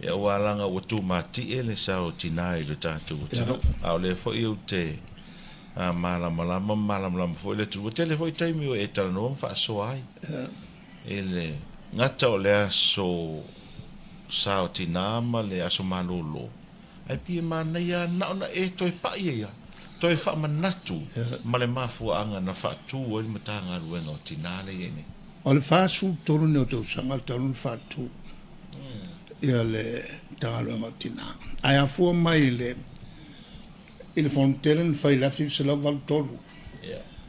Ia aua leaga ua tumatie le sao o tina i le tatou atunuu, a o lea foi ou te malamalama ma malamalama foi le atunuu. Ua tele foi taimi ua e talanoa ma faasoa ai i le gata o le aso sa o tina ma le aso malolo, ae pei e manaia lava na ona e toe pai ai lava, toe faamanatu ma le mafuaaga na faatu ai le Matagaluega o Tina lea e i ai nei. O le 43 nei o tausaga talu ona faatu ia le Matagaluega o Tina, ae afua mai i le i le fonotele na fai i le 1983,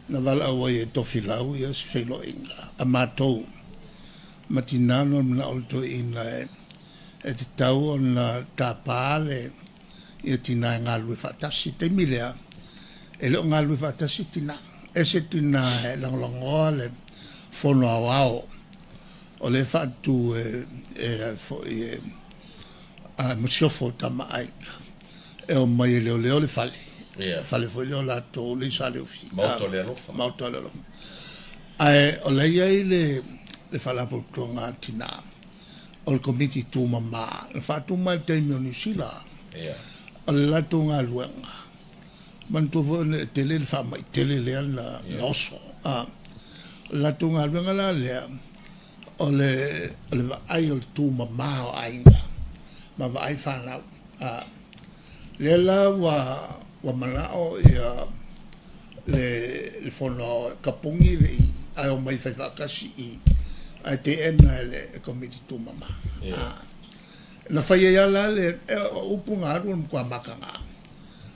na valaau ai e Tofilau ia se feiloaiga a matou ma tina ona o le manao o le toeaina e tatau ona tapa le ia tina e galulue faatasi. I le taimi lea, e le o galulue faatasi tina, ese tina e lagolagoa le Fono Aoao o lea e faatu e foi e Masiofo o Tama a Aiga e omai e leoleo le fale, le fale foi lea o latou lea i Saleufī, Maota o le Alofa. Maota o le Alofa. Ae o la e i ai le Faalapotopotoga a Tina o le Komiti Tumama na faatu mai i le taimi o Niu Sila. O le latou galuega, manatua foi ona e tele le faamai tele lea na oso. O le latou galuega la lea, o le vaai o le tumama o aiga ma vaai fanau. Lea la ua manao ia le Fono Aoao e tapuni le i ae omai e fai faatasi i i ae teena e le Komiti Tumama. Na fai ai lava la le, o upu na alu o le matua mataga.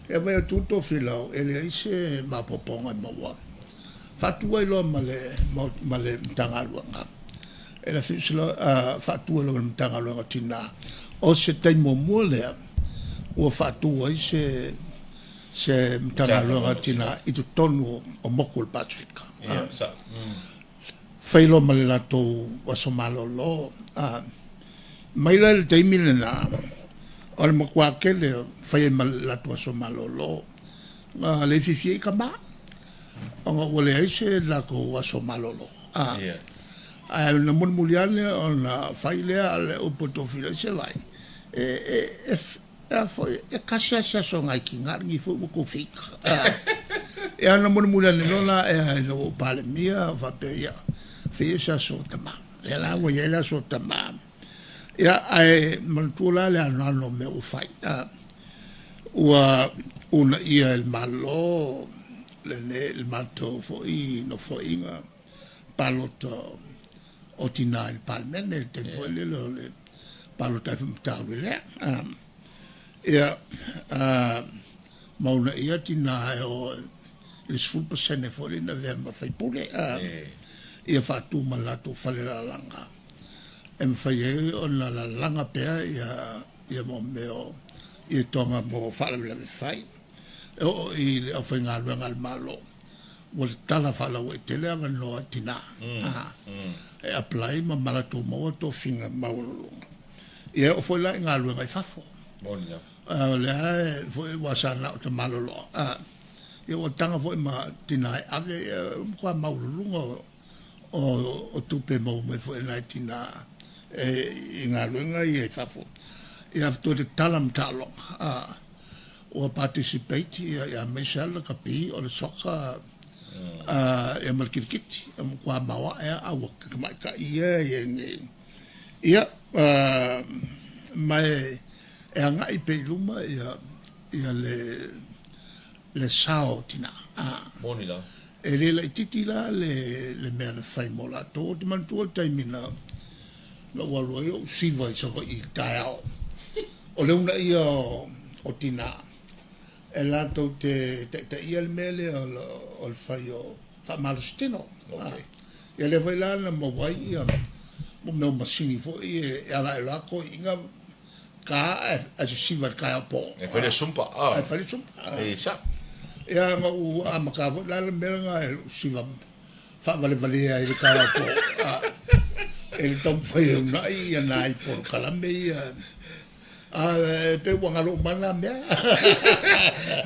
Ia vaai atu Tofilau e leai se maopoopoga e maua, faatu ai loa ma le Matagaluega e le faatu ai loa ma le Matagaluega o Tina. O se taimi muamua lea ua faatu ai se Matagaluega o Tina i totonu o motu o le Pasefika. Fai loa ma le latou aso malolo. Mai la le taimi lena, o le matua tele fai ai ma le latou aso malolo, na le fiafia ai tama ona ua leai se latou aso malolo. Ae na mulimuli ane ona fai lea, a o le upu a Tofilau, se vaai, e tasi lava si aso nai tina, a o lenei foi ua outou feita. Ia ona mulimuli ane loa lea ina ua ou Palemia ou faapea, ia, fai ia se aso o tama. Lea la ua i ai le aso o tama. Ia, ae manatua la le anoano o mea ua fai, ua uunaia e le Malo le matou foi Nofoaiga palota o tina i le Palemene i le taimi foi lele o le palota ai foi ma Taulelea. Ia, ma uunaia tina e o i le 10% foi lea ina ia avea ma faipule, ia faatu ma le latou fale lalaga e mafai ai ona lalaga pea mea o toga mo faalavelave fai. E oo i le aufaigaluega a le Malo ua tatala faalauaitele avanoa i tina e apply ma latou maua tofiga maualuluga. Ia e oo foi la i galuega i fafo. O lea foi aua sa na o tama loloa, ia ua taga foi ma tina e ave, ia ua matua maualuluga o tupe e maua mai foi e nai tina i galuega ia i fafo. Ia toe tatala ma taaloga, ua participate aemaise lava le lakapi, o le soccer ia ma le kirikiti. Ua matua maoae lava auala tamaitai ia e i ai nei. Ia, ma e agai pea i luma le sao o tina. Moni lava. E le laitiiti la le mea na fai mo latou. Ou te manatua le taimi na ou alu ai ou siva i Savaii i le taeao, o le uunaia o tina e latou te taitaia le mea lea o le fai o faamalosi tino. Ia lea foi la na maua ai mea o masini foi ia e ala ae loa toeaiina ta ae sisiva i le taeao po. E fai le Zumba. Ae fai le Zumba. E sao. Ia na ou amata foi la le mea lena i lou siva faavalevalea ai i le taeao po i le taumafai e uunai nai polokalame ia. Ae pei ua galo uma lava na mea.